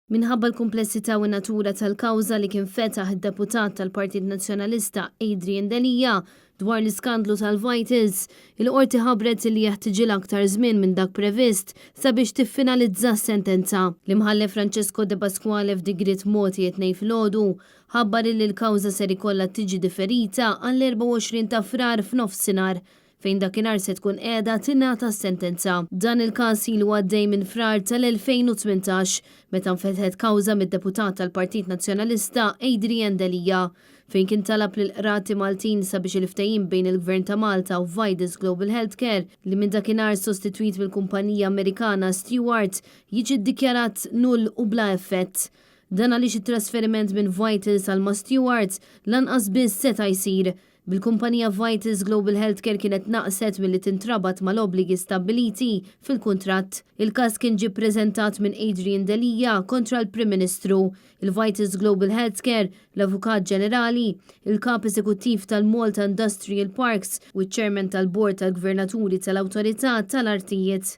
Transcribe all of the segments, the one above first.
Minħabba l-kumplessità u n-natura tal-kawża li kien fetaħ id-deputat tal-Partit Nazzjonalista Adrian Delia dwar l-iskandlu tal-Vitals, il-Qorti ħabbret li jeħtiġilha aktar żmien minn dak previst sabiex tiffinalizza s-sentenza. L-Imħallef Francesco Depasquale f'digriet mogħti it-Tnejn filgħodu ħabbar li l-kawża ser ikollha tiġi diferita għall-24 ta' Frar f'nofsinhar fejn dakinhar se tkun qiegħda tingħata s-sentenza. Dan il-każ ilu għaddej minn Frar tal-2018 meta nfetħet kawża mid-deputat tal-Partit Nazzjonalista Adrian Delia fejn kien talab lill-qrati Maltin sabiex il-ftehim bejn il-Gvern ta' Malta u Vitals Global Healthcare li minn dakinhar sostitwit mill-kumpanija Amerikana Steward jiġi ddikjarat null u bla effett. Dan għaliex it-trasferiment minn Vitals għal ma' Steward lanqas biss seta' jsir Bil-kumpanija Vitals Global Healthcare kienet naqset milli tintrabat mal-obbligi stabbiliti fil-kuntratt. Il-każ kien ġie ppreżentat minn Adrian Delia kontra l-Prim Ministru, il-Vitals Global Healthcare, l-Avukat Ġenerali, il-Kap Eżekuttiv tal-Malta Industrial Parks u ċ-Chairman tal-Bord tal-Gvernaturi tal-Awtorità tal-Artijiet.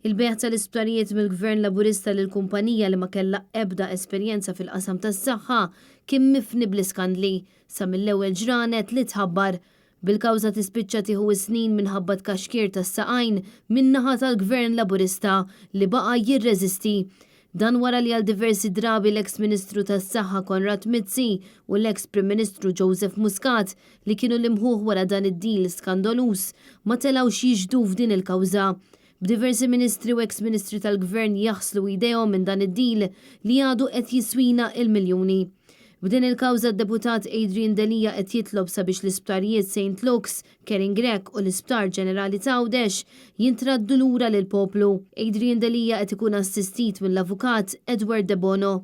Il-bejgħ tal-isptarijiet mill-Gvern Laburista lil kumpanija li ma kellha ebda esperjenza fil-qasam tas-saħħa kien mifni bl-iskandli sa mill-ewwel ġranet li tħabbar, bil-kawża tispiċċa tieħu s-snin minħabba tkaxkir tas-saqajn min-naħa tal-Gvern Laburista li baqa' jirreżisti. Dan wara li għal diversi drabi l-eks Ministru tas-Saħħa Konrad Mizzi u l-eks Prim Ministru Joseph Muscat li kienu l-imħuħ wara dan id-deal skandoluż ma telgħux jixhdu f'din il-kawża. B'diversi Ministri u eks Ministri tal-Gvern jaħslu jdejhom minn dan id-deal li għadu qed jiswina il-miljuni. B'din il-kawża d-Deputat Adrian Delia qed jitlob sabiex l-isptarijiet St. Luke's, Karin Grech u l-Isptar Ġenerali t'Għawdex jintraddu lura lill-poplu. Adrian Delia qed ikun assistit mill-Avukat Edward Debono.